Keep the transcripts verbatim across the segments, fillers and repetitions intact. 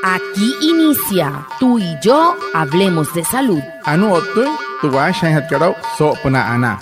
Aquí inicia Tú y yo hablemos de salud. Anuu o'ttüin tü waashajaainjatkat aa'u soo'opünaa anaa.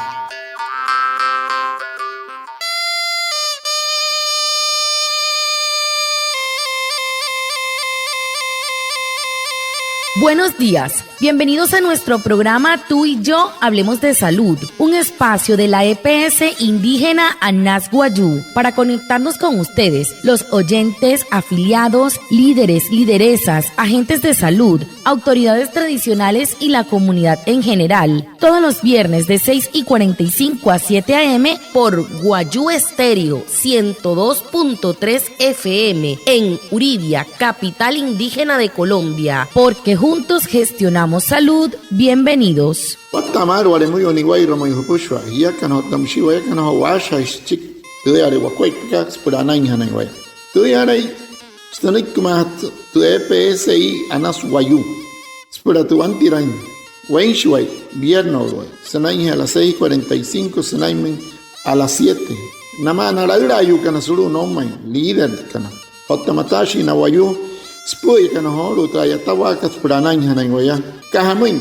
Buenos días. Bienvenidos a nuestro programa Tú y yo hablemos de salud, un espacio de la E P S indígena Anas Wayuu para conectarnos con ustedes, los oyentes, afiliados, líderes, lideresas, agentes de salud, autoridades tradicionales y la comunidad en general. Todos los viernes de seis y cuarenta y cinco a siete a. m. por Wayuu Estéreo ciento dos punto tres F M en Uribia, capital indígena de Colombia. Porque juntos gestionamos salud. Bienvenidos. Watta'a maalü wale müyuu niwa'irua ma'i jüpüshua jiakana otta müshii wayakana joo waashajaashi süchiki tüüyale wakuaippakat süpüla anainjanain waya. Tüüyalai sünüikimaajatü tü E P S I Anas Wayuu süpüla tü wantiraain weinshiwai, vierno'uluwai, sünainjee a las seis cuarenta y cinco sünainmüin a las siete. Namaa na laülaayuukana sulu'u noumain, líderkana otta mataashii na wayuu süpü'üyakana joolu'u tü a'yatawaakat süpüla anainjanain waya. Aka jamüin,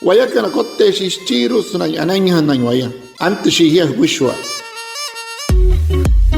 wayakana kotteeshii süchiirua sünain anainjanain waya. Antüshii jia jüpüshua.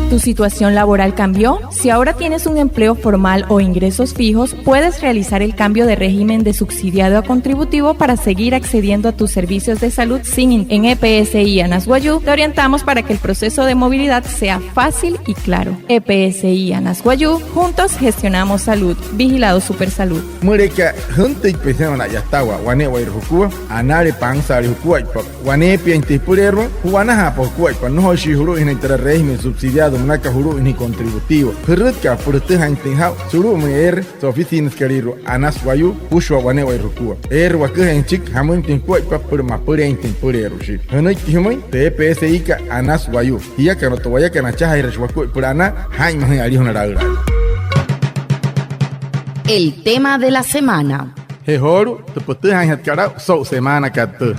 ¿Tu situación laboral cambió? Si ahora tienes un empleo formal o ingresos fijos, puedes realizar el cambio de régimen de subsidiado a contributivo para seguir accediendo a tus servicios de salud sin in-, en E P S I Anas Wayuu te orientamos para que el proceso de movilidad sea fácil y claro. E P S I Anas Wayuu, juntos gestionamos salud. Vigilado Supersalud. Müleka jüntüitpain sünain wane a'yatawaa wane'ewai jukua, anale pansaale jukuaippa waneepiainjatüin jüpüleerua, ju'wanajaapa jukuaippa, nnojoishii julu'uinjanain türa régimen subsidiado münaka julu'uinjanain contributivo. Jürütka'a süpüla jütüjaainjatüin jaa'u sulu'umüin eere so'u oficinasükalüirua Anas Wayuu jüpüshua wane'ewai jukua. Eere waküjeein süchiki jamüinjatüin jukuaippa süpüla mapüleeinjatüin jüpüleerua shia. Jünüiki jümüin tü E P S I kat Anas Wayuu. Jiakana otta wayakana achajaajirashi wakuaippa süpüla anaa, jaa'inmajüin alijuna laülaayuu. El tema de la semana. Je joolu'u tü pütüjaainjatkat aa'u so'u semaanakat tüü.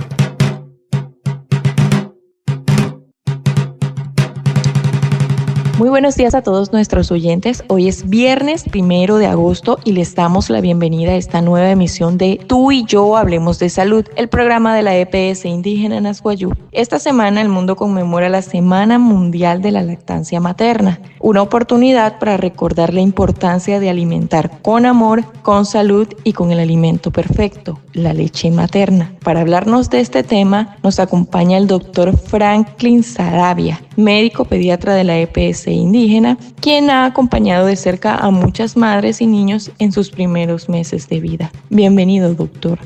Muy buenos días a todos nuestros oyentes. Hoy es viernes primero de agosto y les damos la bienvenida a esta nueva emisión de Tú y yo hablemos de salud, el programa de la E P S indígena Anas Wayuu. Esta semana el mundo conmemora la Semana Mundial de la Lactancia Materna, una oportunidad para recordar la importancia de alimentar con amor, con salud y con el alimento perfecto, la leche materna. Para hablarnos de este tema, nos acompaña el doctor Franklin Sarabia, médico pediatra de la E P S indígena, quien ha acompañado de cerca a muchas madres y niños en sus primeros meses de vida. Bienvenido, doctor.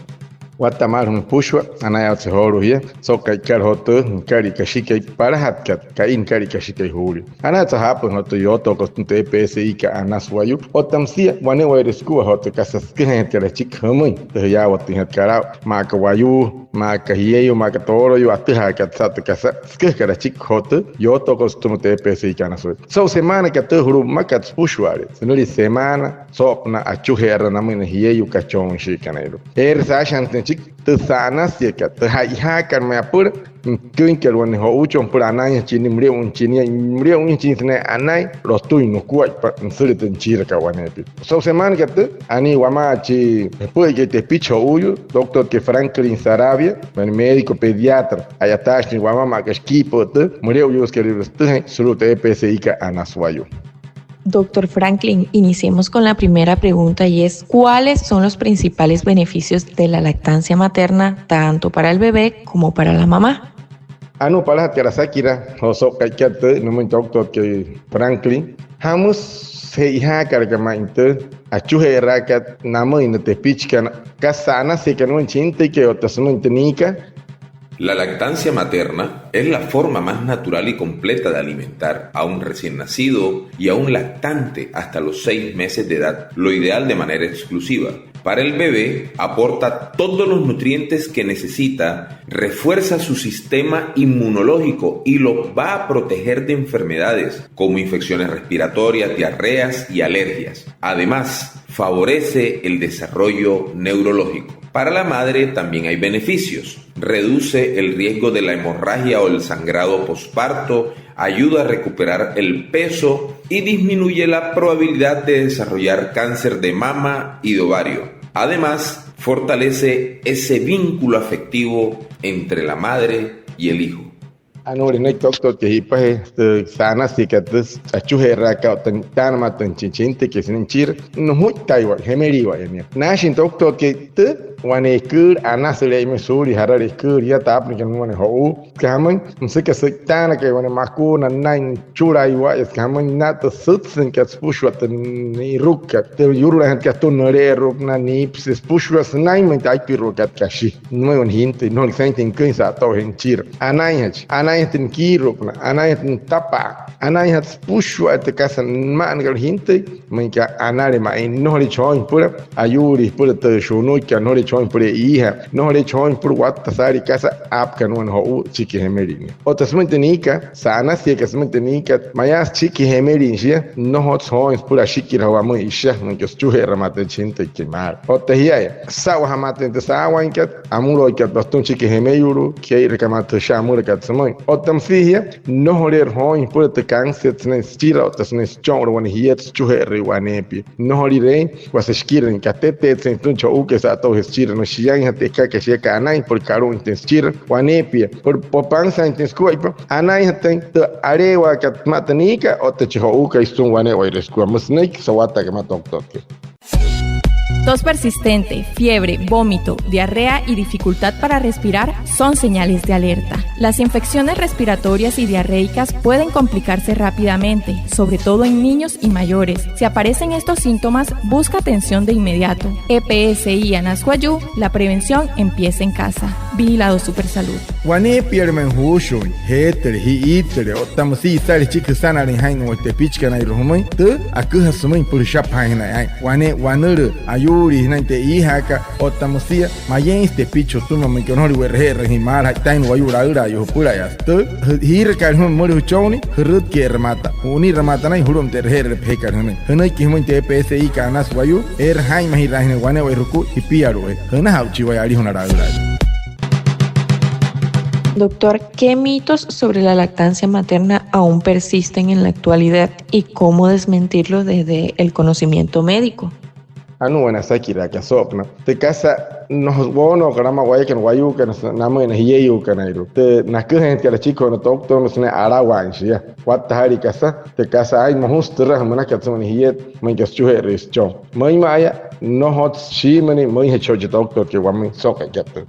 Watta'a maalü jümüin jüpüshua, anayaawatse joolu'u jia so'u ka'ikat joo tü nüka'lia kashikai palajatkat, ka'i nüka'lia kashikai juulia. Anayaawatse jaapüin joo tü yootokot sütüma tü E P S I kat Anas Wayuu otta müsia wane'ewaire sükua joo tü kasa süküjainjatkat achiki jümüin tü jiyaawatüinjatkat aa'u, maa aka wayuu, maa aka jieyuu, maa aka tooloyuu atüjaakat saa'u tü kasa süküjakat achiki joo tü yootokot sütüma tü E P S I kat Anas Wayuu. So'u semaanakat tüü, julu'u mmakat süpüshua'ale sünülia semaana soo'opünaa achuje'eraa namüin na jieyuu kachonshikanairua. Eere saashajaainjatüin achiki tü sa'anasiakat, tü ja'ijaakat ma'i apüla nüküinkat wane jo'uuchon süpüla anainjachin nia, müle'uinjachin nia, müle'uinjachin sünain anain lotüin nukuaippa nüsülia tü nüchiirakat waneepia. So'u semaanakat tüü, anii wamaa chi jüpü'üikai tepichi jo'uuyuu, doctorkai Franklin Sarabia, wane médico pediatra, a'yataashi nia wamaa maa aka shikiipü'ü tü müle'uyuusekalüirua sütüjain sulu'u tü E P S I kat Anas Wayuu. Doctor Franklin, iniciemos con la primera pregunta y es, ¿cuáles son los principales beneficios de la lactancia materna tanto para el bebé como para la mamá? Anuu palajatkat asakiraa joo so'u ka'ikat tüü nümüin doctorkai Franklin, ¿jamüsü che'ojaakalaka ma'i tü achuje'eraakat namüin na tepichikana? ¿Kasa sa'anasiakat nümüin chi jintüikai otta sümüin tü niikat? La lactancia materna es la forma más natural y completa de alimentar a un recién nacido y a un lactante hasta los seis meses de edad, lo ideal de manera exclusiva. Para el bebé, aporta todos los nutrientes que necesita, refuerza su sistema inmunológico y lo va a proteger de enfermedades como infecciones respiratorias, diarreas y alergias. Además, favorece el desarrollo neurológico. Para la madre también hay beneficios. Reduce el riesgo de la hemorragia o el sangrado posparto ayuda a recuperar el peso y disminuye la probabilidad de desarrollar cáncer de mama y de ovario. Además, fortalece ese vínculo afectivo entre la madre y el hijo. Anuu nünüiki toktotkai ji'ipajee tü sa'anasiakat tü achuje'eraakat otta nütaanamaatüin chi jintüikai sünain nüchira, nujuittaiwa'aya, jemeliiwa'aya nia. Naashin toktotkai tü, wane eküülü anasüle'e ma'i suulia jaralü eküülü yaa taapünüikat nümüin wane jo'uu, süka jamüin, müsü aka sü'itaanakai wane makuuna nünain nüchulaiwa'aya, süka jamüin nnaa tü sütsüinkat süpüshua tü ni'irukukat, tü yurulaainjatkat atüma nüle'eru'upünaa, niipüse süpüshua sünainmüin tü aippiruakat kashi. Nümüin wane jintüi, nnojolüki saa'in tü niküin sa'ato'ujee nüchira. Anainjachi, anainjatü nikiiru'upünaa, anainjatü nütapa'a, anainjatü süpüshua tü kasa nüma'anakat jintüi, müin aka anale ma'i, nnojoleechi jooin süpüla ayuulii süpüla tü shunuikat, nnojoleechi jooin süpüla e'iijaa, nnojoleechi jooin süpüla watta saalii kasa aapükat nümüin wane jo'uu süchiki jemelin nia. Otta sümüin tü niikat, sa'anasiakat sümüin tü niikat, mayaa süchiki jemelin shia, nnojotsü jooin süpüla ashikirajaa wamüin isha, müin aka süchuje'eramaatüin chi jintüikai maalü. Otta jia'aya, süsa'wajamaatüin tü saawainkat, amüloikat pütüma süchiki jemeyulu'u, kee'irakamaatüin tü shia amülakat sümüin. Otta müsia jia, nnojoleerü jooin süpüla tü kanset sünain süchira otta sünain sücho'unle wane jiet süchuje'erüin waneepia. Nnojolireein, wasa shikiraain, kateteetsüin sütüma chi jo'uukai sa'ato'ujee süchira, nüshiainjatü eka aka shia aka anain süpüla kalu'uinjatüin süchira waneepia, süpüla pansaainjatüin sukuaippa, anainjatüin tü aleewaakat sümaa tü niikat otta chi jo'uukai sütüma wane'ewai sukua. Müsü nünüiki so'u watta'akat ma'i toktotkai. Tos persistente, fiebre, vómito, diarrea y dificultad para respirar son señales de alerta. Las infecciones respiratorias y diarreicas pueden complicarse rápidamente, sobre todo en niños y mayores. Si aparecen estos síntomas, busca atención de inmediato. E P S I Anas Wayuu, la prevención empieza en casa. Vigilado Supersalud. Waneepiale ma'i juushuuin, jeetüle, ji'iitüle, otta müsia isale süchiki jüsanaleein jaa'in wane tepichikanairua jümüin, tü aküjasü sümüin süpüla jüshapajaainjanain aa'in. Wane wanülüü ayuulii sünain tü e'iijaakat, otta müsia mayeinsü tepichi sütüma, müin aka nnojolüin we'reje'erüin jia maalü, ja'itaina wayuu laülaayuu jüpülayaase'e. Tü jiirakaale jümüin mümüliajüin jüchonnii, jürütke'eramaata, ju'uniramaata nünain julu'umte'reje'erüle pejekat jünüiki. Jünüiki jümüin tü E P S I Anas Wayuu, eere jaa'inmajiraainjanain wane'ewai jukua jipialu'u. Jünaja'uchi waya alijuna laülaayuu. Doctor, ¿qué mitos sobre la lactancia materna aún persisten en la actualidad y cómo desmentirlos desde el conocimiento médico? Anuu wane asakiraaka soo'opünaa. Tü kasa nnojo woonookalü amaa wayakana wayuukana namüin na jieyuukanairua, tü naküjüinjatkat achikijee na doctor sünain alawaain shia. Wattajaalii kasa, tü kasa aa'in mojusü türa münaka sütüma wane jiet, müin aka süchuje'erüin süchon. Müinma'aya, nnojotsü shiimüin, müinjachi joo chi doctorkai wamüin so'u ka'ikat tüü.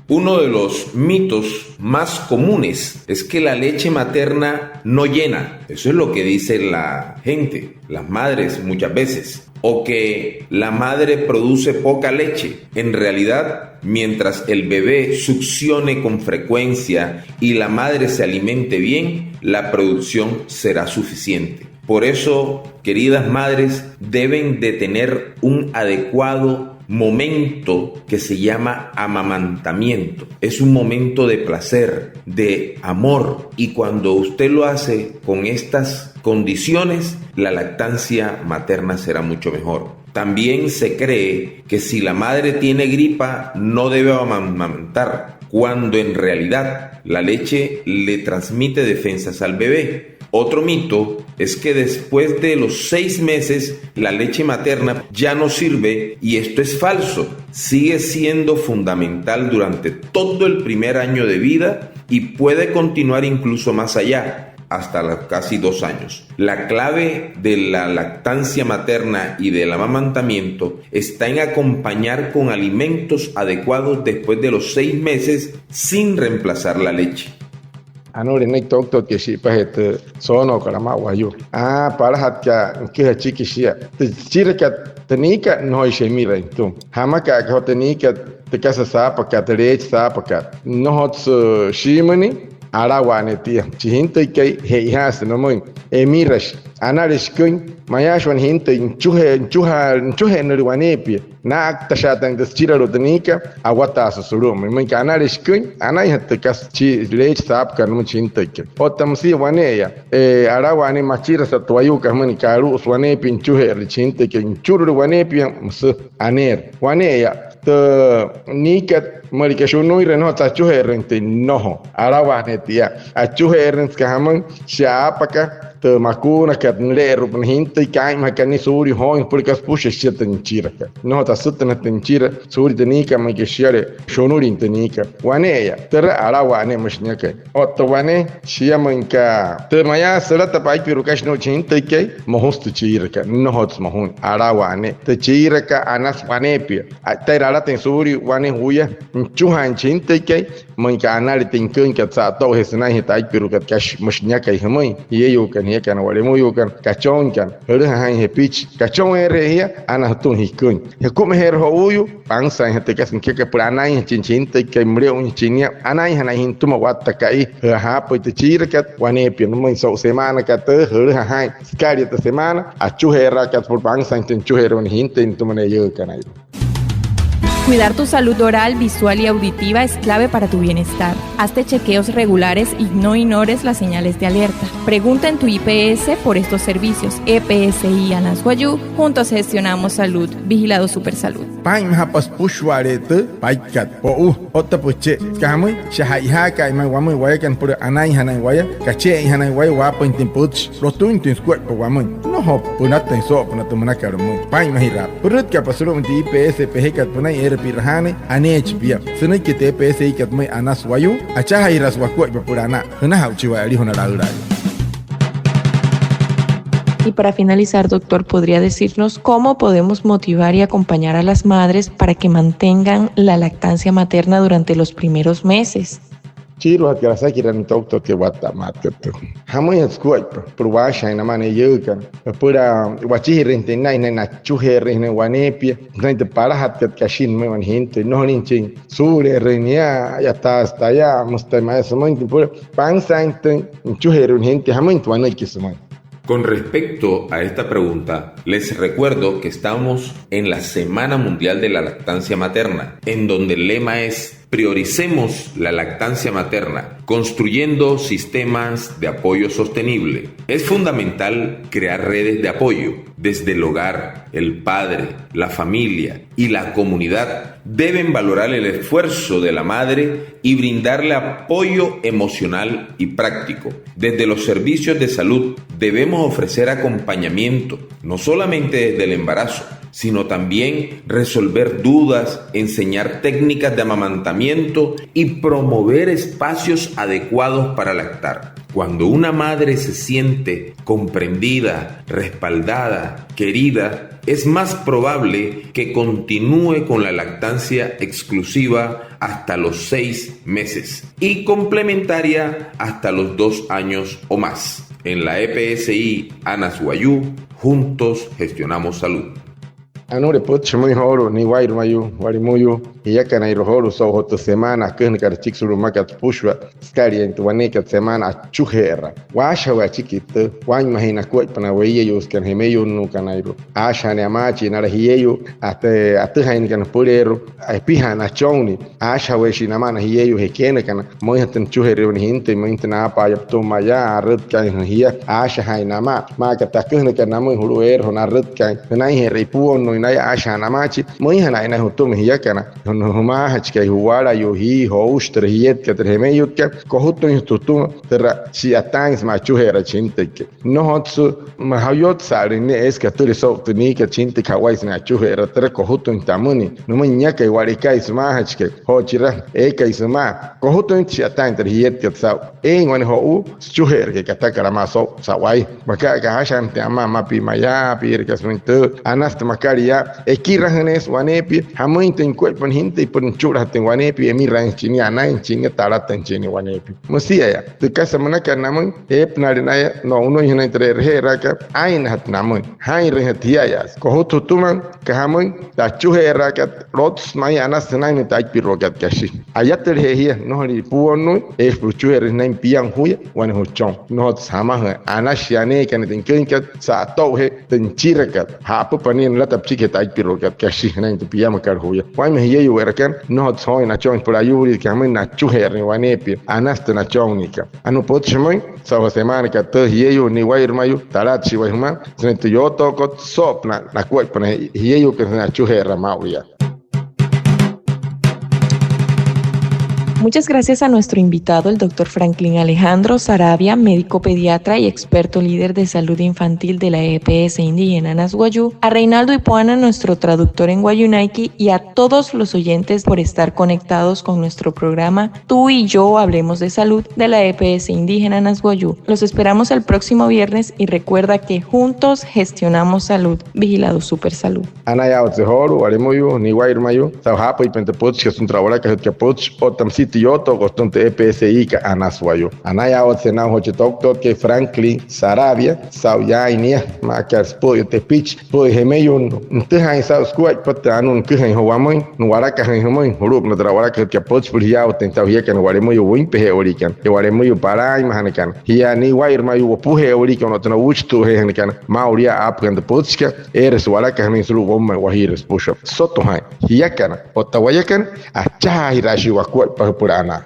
Uno de los mitos más comunes es que la leche materna no llena. Eso es lo que dice la gente, las madres muchas veces. O que la madre produce poca leche. En realidad, mientras el bebé succione con frecuencia y la madre se alimente bien, la producción será suficiente. Por eso, queridas madres, deben de tener un adecuado momento que se llama amamantamiento. Es un momento de placer, de amor, y cuando usted lo hace con estas condiciones, la lactancia materna será mucho mejor. También se cree que si la madre tiene gripa, no debe amamantar, cuando en realidad la leche le transmite defensas al bebé. Otro mito es que después de los seis meses la leche materna ya no sirve, y esto es falso. Sigue siendo fundamental durante todo el primer año de vida y puede continuar incluso más allá, hasta los casi dos años. La clave de la lactancia materna y del amamantamiento está en acompañar con alimentos adecuados después de los seis meses sin reemplazar la leche. Anuu nünüiki toktotkai shi'ipajee tü soonookat amaa wayuu. Aa, palajatka nüküja achiki shia. Tü süchirakat, tü niikat nnojoishi emirain sütüma. Jamaka'a aka joo tü niikat, tü kasa saapakat, tü leechi saapakat, nnojotsü shiimüin, alawaa ne'e tia. Chi jintüikai, che'ojaasü nümüin, emirashi. Anale shiküin, mayaashi wane jintüi nüchuje, nüchuje, nüchuje'ennüle waneepia. Na'aktashaatain tü süchiralu'u tü niikat, awataasü sulu'umüin. Müin aka anale shiküin, anainjatü tü kasa chi leechi saapakat nümüin chi jintüikai. Otta müsia wane'eya, e, alawaa ne'e machirasa tü wayuukat jümüin aka alu'usü waneepia nüchuje'erüle chi jintüikai, nüchurule waneepia, müsü aneerü. Wane'eya, tü niikat Müleka shunuire, nnojotsü achuje'erüinjatüin, nnojo. Alawaa ne'e tia. Achuje'erüin süka jamüin, shia aapaka tü makuunakat nüle'eru'upünaa jintüikai, aa'inmajakat nia suulia jooin süpüla kasa süpüshua shia tü nüchirakat. Nnojotsü asütünajatüin tü nüchira suulia tü niikat, müleka shiale shunulin tü niikat. Wane'eya türa, alawaa ne'e, müshi niakai. Otta wane, shia müin aka tü mayaa sülata paaipiru'u kashi nuu'u chi jintüikai, mojusü tü chiirakat, nnojotsü mojuin, alawaa ne'e. Tü chiirakat anasü waneepia. A'itairü alatüin suulia wane juya, nüchujaain chi jintüikai, müin aka anale tü niküinkat sa'ato'ujee sünainjee tü aipiru'ukat kashi, müshi niakai jümüin. Jieyuukana, jiakana, wa'lemüyuukana, kachooinkana, jülüjaa jaa'in jepichi, kachoojeerüje jia, ana jütüma jiküin. Jükumejeerü jo'uuyuu, pansaainjatü tü kasa nükekat süpüla anainjachin chi jintüikai, müle'uinjachin nia, anainjanainjatü nütüma watta ka'i. Jü'üja jaapüi tü chiirakat waneepia nümüin so'u semaanakat tüü, jülüjaa jaa'in sükalia tü semaana, achuje'eraakat süpüla pansaainjatüin nüchuje'erüin wane jintüi nütüma ne'e eiyuukanairua. Cuidar tu salud oral, visual y auditiva es clave para tu bienestar. Hazte chequeos regulares y no ignores las señales de alerta. Pregunta en tu I P S por estos servicios. E P S I Anas Wayuu, juntos gestionamos salud. Vigilado Supersalud. Paa'inmajapa süpüshua'ale'e tü paikat po'u. Otta pütche'e, süka jamüin, shia ja'ijaaka'a ma'i wamüin wayakana süpüla anainjanain waya, kache'e'injanain waya waapüinjatüin pütchi, lotüinjatüin sukuaippa wamüin. Nnojo pünatüin soo'opünaa tü münakat pümüin. Paa'inmajiraapa. Pürütka'apa sulu'umüin tü I P S pejekat pünain eere pi'rajaanüin, aneechi pia. Sünüiki tü E P S I kat pümüin Anas Wayuu, achajaajiraasü wakuaippa süpüla anaa. Jünaja'uchi waya, alijuna laülaayuu. Y para finalizar, doctor, ¿podría decirnos cómo podemos motivar y acompañar a las madres para que mantengan la lactancia materna durante los primeros meses? Chiiruajatkat asakiraa nünain toktotkai watta'amaatkat tüü. Jamüinjatü sukuaippa süpüla waashajaain namaa na eiyuukana, süpüla wachijirüinjatüin nünain, nünain nachuje'erüinjanain waneepia, sünain tü palajatkat kashi nümüin wane jintüi, nnojolinchin suule'erüin nia, a'yataasü taya, müsü taya, mayaa sümüin, süpüla pansaainjatüin nüchuje'erüin wane jintüi, jamüinjatü wanüiki sümüin. Con respecto a esta pregunta, les recuerdo que estamos en la Semana Mundial de la Lactancia Materna, en donde el lema es: "Prioricemos la lactancia materna, construyendo sistemas de apoyo sostenible". Es fundamental crear redes de apoyo. Desde el hogar, el padre, la familia y la comunidad deben valorar el esfuerzo de la madre y brindarle apoyo emocional y práctico. Desde los servicios de salud debemos ofrecer acompañamiento, no solamente desde el embarazo, sino también resolver dudas, enseñar técnicas de amamantamiento y promover espacios adecuados para lactar. Cuando una madre se siente comprendida, respaldada, querida, es más probable que continúe con la lactancia exclusiva hasta los seis meses y complementaria hasta los dos años o más. En la E P S I Anas Wayuu, juntos gestionamos salud. Anuu pütchi jümüin joolu'u, Niwa'irua Mayuu, Wa'lemüyuu, jiakanairua joolu'u so'u joo tü semaana aküjünakat achiki sulu'u mmakat süpüshua, sükaliain tü waneekat semaana achuje'eraa. Waashajawee achiki tüü, waa'inmajüin nakuaippa na weiyayuusekana jemeyuunnuukanairua. Aashajaain amaachii nala jieyuu, atü, atüjaainakana jüpüleerua, epijaa nachonnii, aashajaweeshii namaa na jieyuu jekeenakana, müinjatü nüchuje'erüin wane jintüi, müinjatü naapa'aya pütüma mayaa, arütkaainjana jia, aashajaain namaa, maa aka tü aküjünakat namüin julu'u eere joo narütkaain, jünainje'era ipuonnuuin naya, aashajaain amaachii, müinjanain naya jütüma jiakana, jümaajachikai juwalayuu, jii, joushitere, jietkat, tü jemeyutkat, kojutüinjatü jütüma türa, shi'yataain sümaa achuje'eraa chi jintüikai. Nnojotsü majoyotsa'alüin ne'e eesü katüle so'u tü niikat chi jintüikai ja'wai sünain achuje'eraa, türa kojutüinjatü amünüin nümüin niakai, wa'lekai, sümaajachikai, joo chira eekai sümaa. Kojutüinjatü shi'yataain türa jietkat saa'u. Eein wane jo'uu süchuje'erakai katakat amaa so'u sa'wai. Maka aka aashajaanajatüin amaa, mma pia mayaa, piirakaa sümüin tüü, anasü tü makat yaa, ekirajüneesü waneepia, jamüinjatüin nukuaippa na jintüi süpüla nüchulajatüin waneepia, emiraainjachin nia, anainjachin nia, talatüinjachin nia waneepia. Müsia yaa, tü kasa münakat namüin, eepünaale naya no'unüinjanain tü e'reje'eraakat, aa'injatü namüin, jaa'inrüinjatü jia'aya, kojutü jütüma, aka jamüin, tü achuje'eraakat, lotsü ma'i, anasü sünainmüin tü aipiruakat kashi. Ayatüleje jia, nnojolin ipuonnuuin, eesü süpüla achuje'erüin sünain piama juya, wane jüchon. Nnojotsü jamajüin, anashi aneekana tü niküinkat, sa'ato'ujee tü nüchirakat, ja'apüpa nia nülata püchikijee tü aipiruakat kashi, sünain tü piamakat juya. Wainma jieyuuwerakana, nnojotsü jooin nachon süpüla ayuulii, aka jamüin, nachuje'erüin waneepia, anasü tü nachonniikat. Anuu pütchi jümüin so'u joo semaanakat tüü, jieyuu, Niwa'irua Mayuu, talatshii waya jümaa sünain tü yootookot soo'opünaa nakuaippa na jieyuukana sünain achuje'eraa maa'ulu yaa. Muchas gracias a nuestro invitado, el doctor Franklin Alejandro Sarabia, médico pediatra y experto líder de salud infantil de la E P S indígena Anas Wayuu, a Reinaldo Ipuana, nuestro traductor en wayuunaiki, y a todos los oyentes por estar conectados con nuestro programa Tú y yo hablemos de salud de la E P S indígena Anas Wayuu. Los esperamos el próximo viernes y recuerda que juntos gestionamos salud. Vigilado Supersalud. Anayaawatsü joolu'u wa'lemüyuu, ni'wayürümayuu saa'u jaapüitpain tü pütchikat sütüma tü a'walakajütkat pütchi otta müsia tü yootookat sütüma tü E P S I-kat Anas Wayuu. Anayaawatsü naa'u joo chi toktotkai Franklin Sarabia saa'u yaain nia maa aka süpü'üya tepichi, süpü'üya jemeyunnuu. Nütüjaain saa'u sukuaippa tü anuu nüküjain joo wamüin, nu'walakajüin jümüin julu'upünaa tü a'walakajütkat pütchi süpüla jiyaawatüin saa'u jiakana wa'lemüyuu wüinpeje'ewaliikana je wa'lemüyuu palaaimajanakana. Jia ni'wayürümayuu wopuje'ewaliikana otta na uuchitu'ujeejanakana maa'ulu yaa aapakana tü pütchikat, eere su'walakajünüin sulu'u woumain Wajiira süpüshua. Soto jaa'in jiakana otta wayakana, achajaajiraashii wakuaippa jüpüla anaa.